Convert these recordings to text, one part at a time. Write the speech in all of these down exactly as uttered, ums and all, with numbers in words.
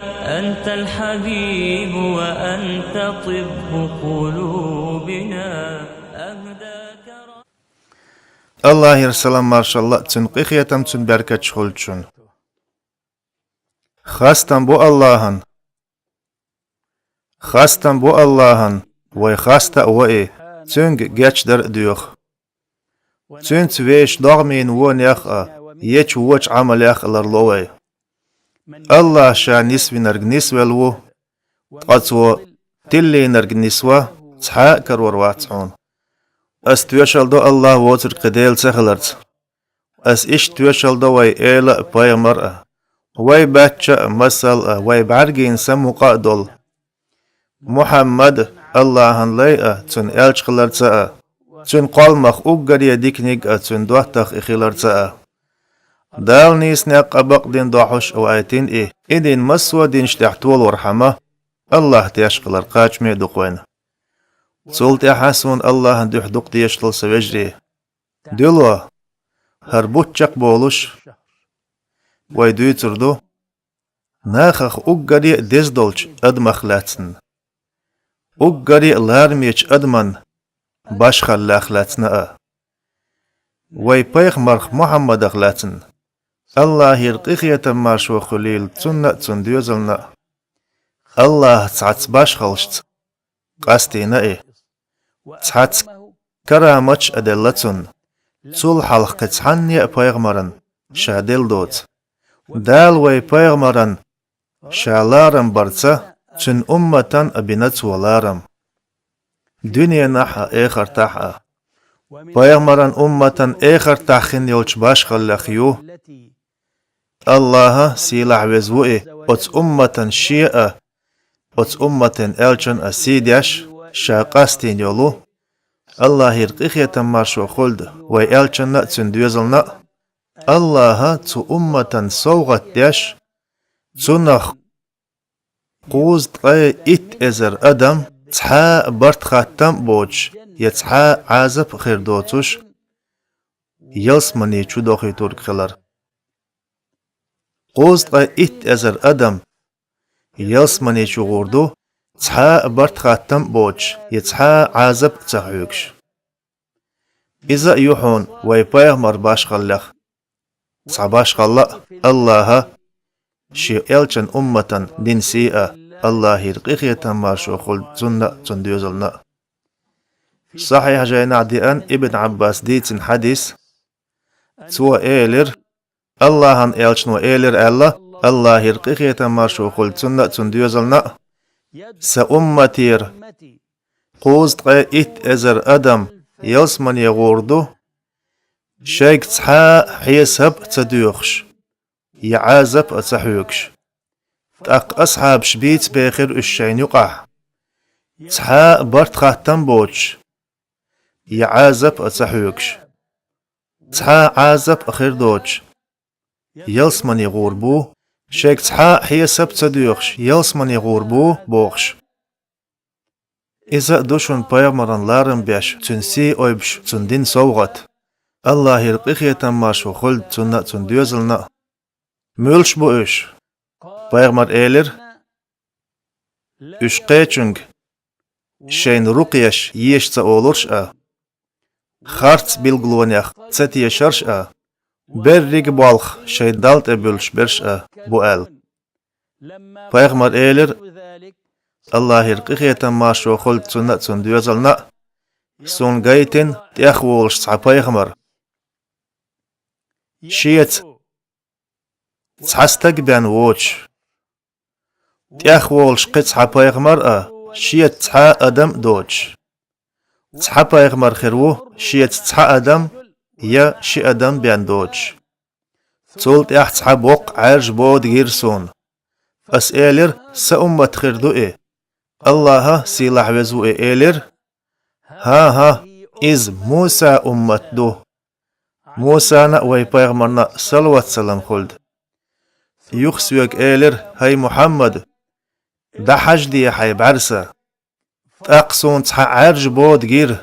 أنت الحبيب وأنت طب قلوبنا. أهداك ر- Аллахьера салам маршалла а, цуьнан къинхетам, цуьнан беркаташ хуьлда шуна. Хастам бу Аллахьан. Хастам бу Аллахьан, вай хаста а вай, Цуьнга гечдар а доьху. Цуьнца вешан догӀмийн вонех а, ечу вочу Ӏамалех а ларло вай. Аллахь Ша нисвинарг нисвелла ву, ткъа Цо тиллийнарг нисва, цхьа а карор вац хьуна. Ас тоьшалла до Аллахь воцург кхин Дела ца хиларца. Ас иштта тоьшалла до вай эла а, пайхамар а, вай баьчча а, масал а, вай бӀаьргийн са мукъа а долу Мухьаммад, Аллахьан лай а, цуьнан элча хиларца а, цуьнан кхолламах уггаре диканиг а, цуьнан доттагӀа и хиларца а. Дала нийса некъ а, бакъдин дохьуш а вайтина и, и дин массо а динаш тӀехь толорхьама, Аллахь теш хилар кхачаме а ду-кх вайна. Цул тӀаьхьа суна Аллахьан дуьхьа дукха дешалла, сан вежарий. Дуьло, хӀара бутт чекхболуш, вай дуьйцур ду нахах уггаре а деза долчу адамах лаьцна, уггаре а ларамечу адаман башхаллех лаьцна а, вай пайхамарх Мухьаммадах лаьцна, Аллахьера къинхетам, маршо хуьлийла цунна а, цунна доьзална а. Аллахьа цхьацца башхаллашца къастийна и. Цхьацца караматаш а делла цунна. Цул хьалха кхин цхьанне а пайхамаран Ша делла доцу. Дала вай пайхамаран Ша ларам барца, цуьнан умматан а бина Цо ларам. Дуьненахь а, эхартахь а. Пайхамаран умматан эхартахь хин йолчу башхаллех ю. Аллахьа, сийлахь веза ву и, оцу умматан Шен а, оцу умматан элчан а сий деш, Ша къастийна йолу. Аллахьера къинхетам, маршо хуьлда вай элчанна а, цуьнан доьзална а. Аллахьа цу умматан совгӀат деш, цунах кхузткъе итт эзар адам цхьа а барт хаттам а боцуш, я цхьа а Ӏазап а хир доцуш, ялсамани чу дохуьйтург хилар. Кхузткъе итт эзар адам ялсамани чу гӀур ду, цхьа а барт хаттам а боцуш, я цхьа а Ӏазап а ца хьоьгуш. Иза а ю хьуна вай пайхамар башхаллех цхьа башхалла а, Аллахьа Шен элчан умматан дина сий а, Аллахьера къинхетам, маршо хуьлда цунна а, цунна доьзална а. Сахьихь жайнахь деана Ибн Ӏаббаса дийцина хьадис. Цо элира, Аллахьан элчано элира аьлла, Аллахьера къинхетам, маршо хуьлда цунна а, цунна доьзална а: Сан умматера кхузткъе итт эзар адам ялсамане гӀур ду, шайга цхьа а хьесап а ца доьхуш, я Ӏазап а ца хьоьгуш. ТӀаккха асхьабаш бийца бехира уьш шайна юкъахь, цхьа а барт хаттам а боцуш, я Ӏазап а ца хьоьгуш. Цхьа а Ӏазап а хир доцуш, ялсамане гӀур бу, шайга цхьа а хьесап а ца доьхуш, ялсамане гӀур бу, бохуш. Иза а ду шуна пайхамаран ларам беш, цуьнан сий ойбуш, цуьнан дина совгӀат. Аллахьера къинхетам, маршо хуьлда цунна а, цунна доьзална а. Муьлш бу уьш? Пайхамар элира: уьш кхечуьнга шайна рукъеш еша ца олурш а, харц билгалонех ца тешарш а, берриг а болх шайн Далла тӀе буьллуш берш а бу аьлла. Пайхамар элира, Аллахьера къинхетам, маршо хуьлда цунна а, цунна доьзална а: суна гайтина тӀехволуш цхьа пайхамар. Шеца цхьа стаг бен воцуш, тӀехволуш кхин цхьа пайхамар а, шеца цхьа а адам а доцуш. Цхьа пайхамар хир ву шеца цхьа адам я ши адам бен доцуш. Цул тӀаьхьа цхьа боккха Ӏаьржа бода гира суна. Ас элира: сан уммат хир ду и. Аллахьа, сийлахь веза ву и, элира: хӀан-хӀа, иза Муса уммат ду. Мусана а, вай пайхамарна а салават-салам хуьлда. Юха соьга элира: хӀай Мухьаммад, дӀахьажде хьайн бӀаьрса. ТӀаккха суна цхьа Ӏаьржа бода гира,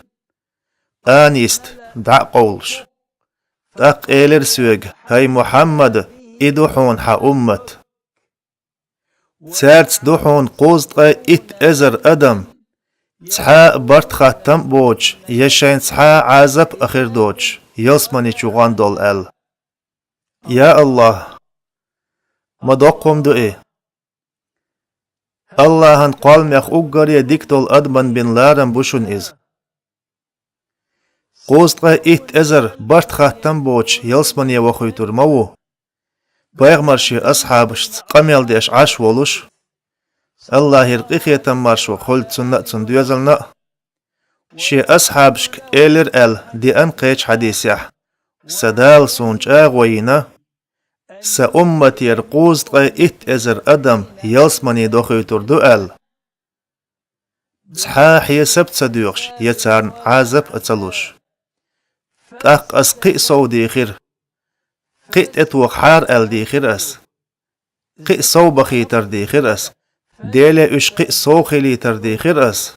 анист дӀа а къовлуш. ТӀаккха элира соьга: хӀай Мухьаммад, и ду хьуна хьан уммат. Цаьрца ду хьуна кхузткъе итт эзар адам, цхьа а барт-хаттам а боцуш, я шайн цхьа а Ӏазап а хир доцуш, ялсамани чу гӀан долу аьлла. Я АллахӀ! Ма доккха хӀума ду и! АллахӀан кхолламех уггаре дика долу адаман бина ларам бу шуна иза. Кхузткъе итт эзар барт-хаттам а боцуш ялсамане вохуьйтур ма ву. Пайхамар шен асхьабашца къамел деш Ӏаш волуш, АллахӀера къинхетам, маршо хуьлда цунна а, цуьнан доьзална а, шен асхьабашка элира аьлла деана кхечу хьадисехь: «Сан Дала суна чӀагӀо йина, сан умматера кхузткъе итт эзар адам ялсамане дохуьйтур ду аьлла, цхьа а хьесап а ца доьхуш, я царна Ӏазап а ца луш. ТӀаккха ас кхин а сов дийхира, кхин а тӀетохахьара аьлла дийхира ас. Кхин а сов бахийтар дийхира ас. Деле уьш кхин а сов хилийтар дийхира ас.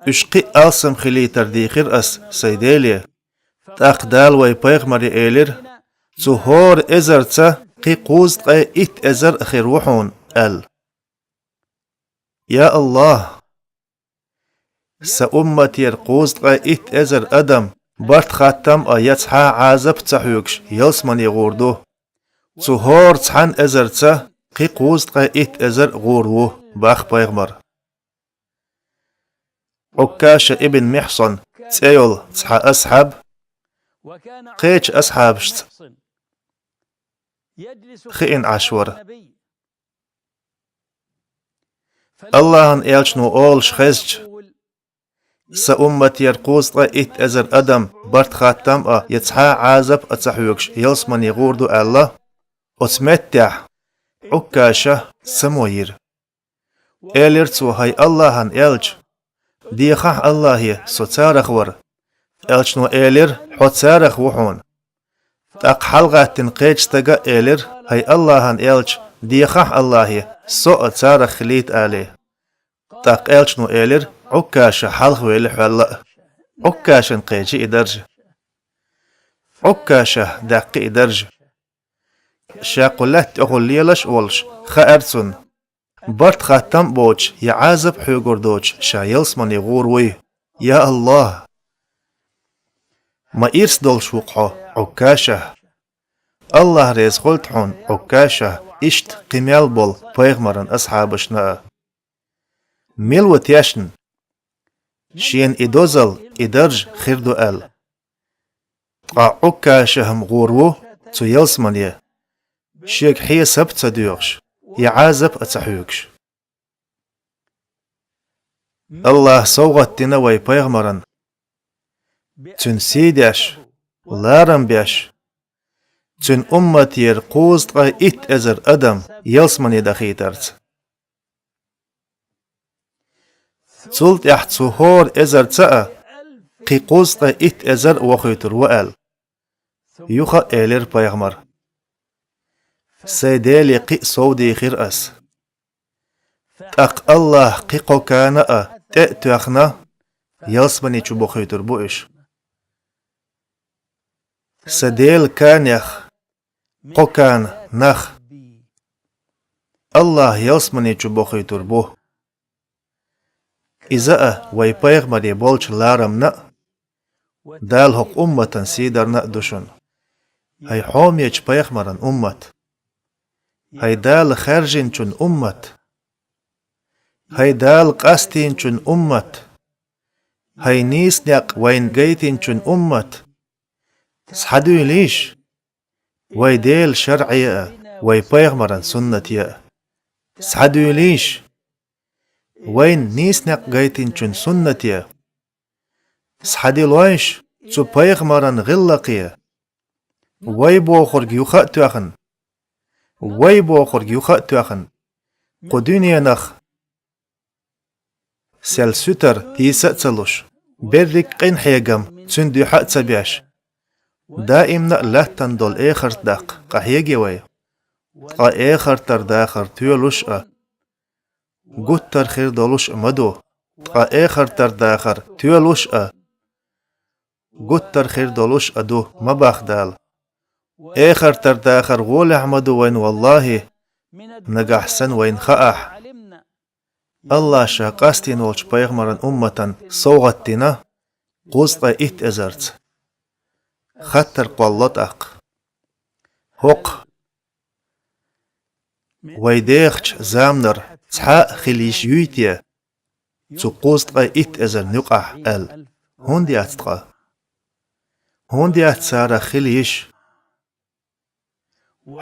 Уьш кхин а алсам хилийтар дийхира ас, сайн Деле. ТӀаккха Дала вайн пайхамаре элира: „Цу хӀора эзарца кхин кхузткъе итт эзар а хир ву хьуна“, – аьлла. Я АллахӀ! Сан умматера кхузткъе итт эзар адам барт-хаттам а, я цхьа а Ӏазап а ца хьоьгуш ялсамане гӀур ду. Цу хӀора цхьана эзарца кхин кхузткъе итт эзар а гӀур ву, – боху пайхамара. Ӏуккаша ибн Михьсан цӀе йолу цхьа асхьаб кхечу асхьабашца хиъна Ӏаш вара. АллахӀан элчано олуш хезча: „Сан умматера кхузткъе итт эзар адам барт-хаттам а, я цхьа а Ӏазап а ца хьоьгуш ялсамане гӀур ду“, – аьлла, оцу меттехь Ӏуккаша само йира. Элира цо: „ХӀай АллахӀан элча, дехахьа АллахӀе, со царах вара“. Элчано элира: „Хьо царах ву хьуна“. ТӀаккха хьалагӀаьттина кхечу стага а элира: „ХӀай АллахӀан элча, дехахьа АллахӀе, со а царах хилийта“, – аьлла. ТӀаккха элчано элира: „Ӏуккаша хьалхавели хьоьлла а“. Ӏуккашана кхечи и даржа. Ӏуккаша даьккхи и даржа. Ша кху лаьтта тӀехула лелаш а волуш, хаьара цунна, барт-хаттам а боцуш, я Ӏазап а хьоьгур доцуш, ша ялсамане гӀур вуй. Я АллахӀ! Ма ирс долуш ву-кх хьо, Ӏуккаша! АллахӀ реза хуьлда хьуна, Ӏуккаша, иштта кхин мел болу пайхамаран асхьабашна а. Мила ву тешна, шена и дозалла, и даржа хир ду аьлла? Ткъа Ӏуккаша-м гӀур ву цу ялсамане, шега хьесап а ца доьхуш, я Ӏазап а ца хьоьгуш. АллахӀа совгӀат дина вайн пайхамарна, цуьнан сий деш, ларам беш, цуьнан умматера кхузткъе итт эзар адам ялсамане дахийтарца. Цул тӀаьхьа цу хӀора эзарца а кхин кхузткъе итт эзар а вохуьйтур ву аьлла. Юха а элира пайхамара: „Сайн Деле кхин а сов дийхира ас. ТӀаккха АллахӀа кхин кхо кана а тӀе а тоьхна, ялсамани чу бохуьйтур бу уьш“. Сан Делан канех кхо кана нах АллахӀа ялсамани чу бохуьйтур бу. Иза а вайн пайхамаре болчу ларамна а, Дала хӀокху умматан сий дарна а ду шуна. ХӀай хьомечу пайхамаран уммат! ХӀай Дала хаьржинчун уммат! ХӀай Дала къастийначун уммат! ХӀай нийса некъ вайна гайтинчун уммат! Схьадуьйлийша, вайн Делан шарӀе а, вайн пайхамаран суннате а. Схьадуьйлийша, вайна нийса некъ гайтинчун суннате. Схьадуьйлийша цу пайхамаран гӀиллакхе. Вай бохург юха а тоьхна, вай бохург юха а тоьхна, кху дуьненах сел суьтар тийса а ца луш, берриг къинхьегам цуьнан дуьхьа а ца беш, даимна а лаьттана долу эхарт даккха къахьеге вай. Ткъа эхартара дахар тоьлуш а, гуттар хир долуш а ма ду, ткъа эхартара дахар тоьлуш а, гуттар хир долуш а ду, ма боху Дала. Эхартара дахар гӀолехь ма ду вайна, валлахӀи, нагахь санна вайна хаахь, Аллаха Ша къастийна волчу пайхамаран умматан совгӀат дина кхузткъе итт эзарца. Хаттар кхоллало тӀаккха: хӀокху вай дехачу заманара цхьа а хила йиш юй те цу кхузткъе итт эзарна юкъахь аьлла? ХӀунда яц ткъа? ХӀунда яц царах хила йиш?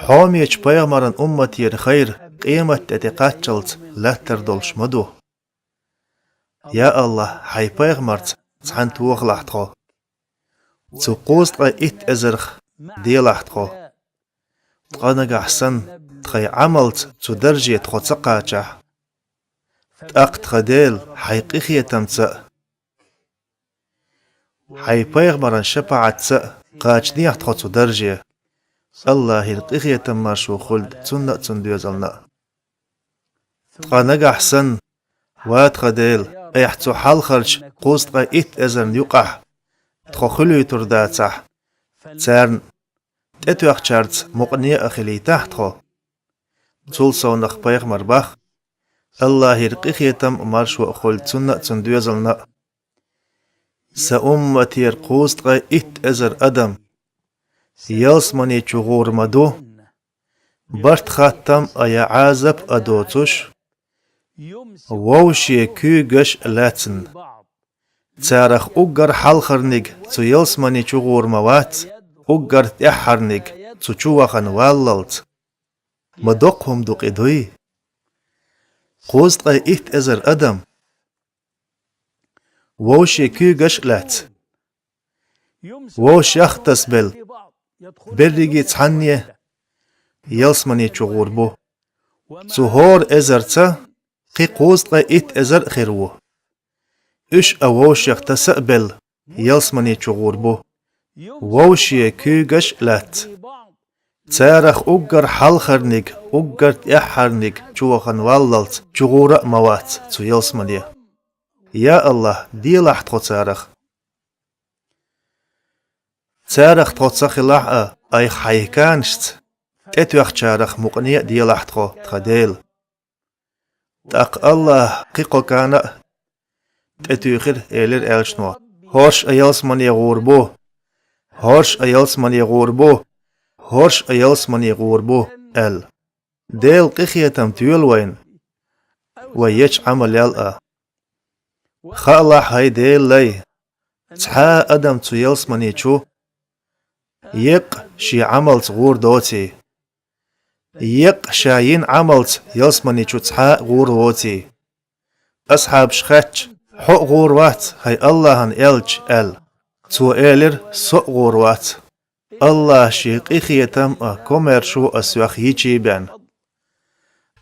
Хьомечу пайхамаран умматера хайр къематде тӀекхаччалц лаьттар долуш ма ду. Я Аллах, хьайн пайхамарца цхьаьна тохалахь тхо. Цу кхузткъе итт эзарх делахь тхо. Ткъа нагахь санна тхайн Ӏамалца цу дарже тхо ца кхачахь, тӀаккха тхан Дела, хьайн къинхетамца а, хьайн пайхамаран шапаӀатца а кхачанехьа тхо цу дарже. Аллахьера къинхетам, маршо хуьлда цунна а, цуьнан доьзална а. Ткъа нагахь санна, ва тхан Дела, айхьа цу хьалхарчу кхузткъе итт эзарна юкъахь тхо хуьлуьйтур дацахь, царна тӀетоьхначаьрца мукъане а хилийтахь тхо. Цул совнах пайхамара боху, Аллахьера къинхетам а, маршо а хуьлда цунна а, цуьнан доьзална а: Сан умматера кхузткъе итт эзар адам ялсамани чу гӀур ма ду, барт-хаттам а я Ӏазап а доцуш, вовшийн куьйгаш а лаьцна. Царах уггар хьалхарниг цу ялсамани чу гӀур ма вац, уггар тӀаьххьарниг цу чу вахана валлалц. Ма доккха хӀума ду-кх и, дуй? Кхузткъе итт эзар адам вовшийн куьйгаш а лаьцна, вовшех а тасабелла, берриге а цхьанне ялсамани чу гӀур бу. Цу хӀора эзарца кхин кхузткъе итт эзар а хир ву. Уьш а вовшех таса а белла, ялсамани чу гӀур бу, вовшийн куьйгаш а лаьцна. Царах уггар хьалхарниг, уггар тӀаьххьарниг чу вахана валлалц чу гӀур а ма вац цу ялсамане. Я Аллах, делахь тхо царах. Царах тхо ца хилахь а, айхьа хьайн канашца тӀетоьхначарах мукъане а делахь тхо, тхан Дела. ТӀаккха Аллаха кхин кхо кана а тӀетуьйхира, элира аьллачо: «ХӀорш а ялсамане гӀур бу! ХӀорш а ялсамане гӀур бу! ХӀорш а ялсамане гӀур бу!» – аьлла. Делан къинхетам тоьла вайна, вай ечу Ӏамалел а. Хаалахь, хӀай Делан лай, цхьа а адам цу ялсамани чу еккъа шен Ӏамалца гӀур доций, еккъа ша йина Ӏамалца ялсамани чу цхьа а гӀур воций. Асхьабаша хаьттича: «Хьо а гӀур вац, хӀай Аллахьан элча?» – аьлла. Цо элира: «Со а гӀур вац». Аллаха шен къинхетам а, комаьршо а соьх йичий бен.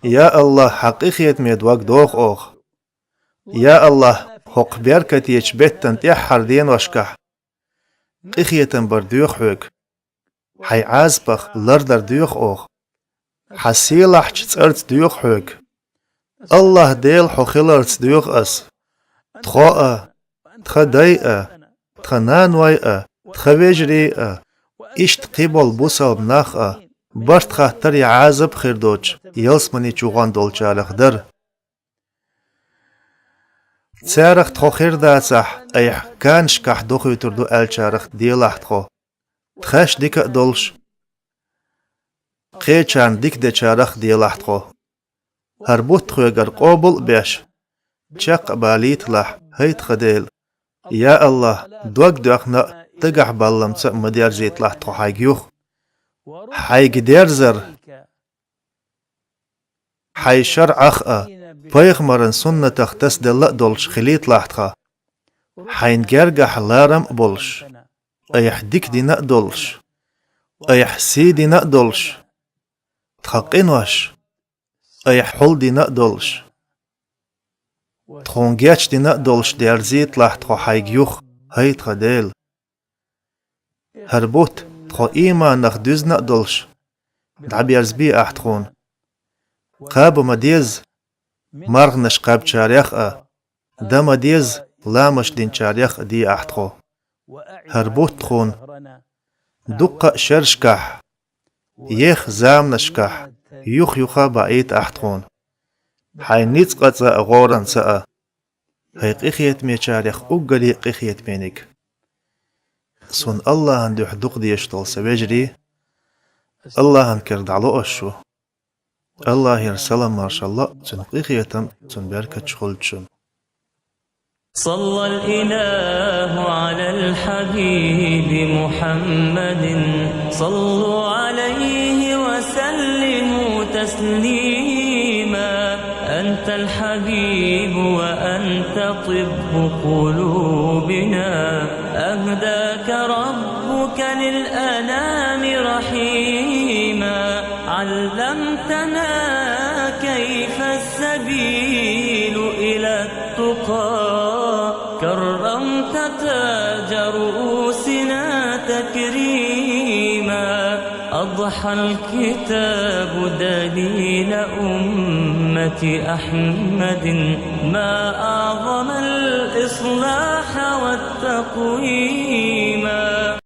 Я Аллах, хьан къинхетаме дог доху оха. Я Аллах, хӀокху беркатечу беттан тӀаьххьара деношкахь къинхетам бар доьху хьоьга. Хьайн Ӏазапах лардар доьху оха. Хьан сийлахьчу цӀарца доьху хьоьга. Аллах Дела хьо хиларца доьху ас. Тхо а, тхан дай а, тхан наной а, тхан вежарий а, иштта кхин болу бусалба нах а, барт-хаттар я Ӏазап а хир доцуш, ялсамани чу гӀан долчарах дар. Царах тхо хир дацахь, айхьа канашкахь дохуьйтур ду аьллачарах делахь тхо. Тхаьш дика а долуш, кхечарна дика дечарах делахь тхо. ХӀара бутт тхоьгара къобал а беш, чекх а балийталахь, хӀай тхан Дела. Я Аллах, дог доьхна а, дагахь балламца а ма дерзийталахь тхо хьайга юха. Хьайга дерзар хьайн шарӀах а, пайхамаран суннатах тасаделла а долуш хилийталахь тхан. Хьайна гергахь ларам а болуш, айхьа дика дина а долуш, айхьа сий дина а долуш, тхан къинош айхьа хьулдина а долуш, тхуна гечдина а долуш дерзийталахь тхо хьайга юха, хӀай тхан Дела. ХӀара бутт тхо ийманах дуьзна а долуш, дӀаберзабе ахь тхуна. Кхаба ма-дезза, марханаш кхаьбначарех а, дан ма-дезза, ламазаш динчарех а де ахь тхо. ХӀара бутт тхуна дуккха а шерашкахь, еха заманашкахь юх-юха а баийта ахь тхуна. хьайн ницкъаца а, гӀоранца а. Хьай къинхетамечарех уггаре къинхетамениг. Сона Аллахьан дуьхьа дукха дезаш долу сан вежарий, Аллахьан кара дӀало аш шу. Аллахьера салам-маршалла а, Цуьнан къинхетам а, Цуьнан беркаташ а хуьлда шуна. صلى الإله على الحبيب محمد، صلوا عليه وسلموا تسليما. أنت الحبيب وأنت طب قلوبنا، أهداك ربك للأنام رحيما. علمتنا كيف السبيل إلى التقى، كرمت تاج رؤوسنا تكريما. أضحى الكتاب دليل أمة أحمد، ما أعظم الإصلاح والتقويم.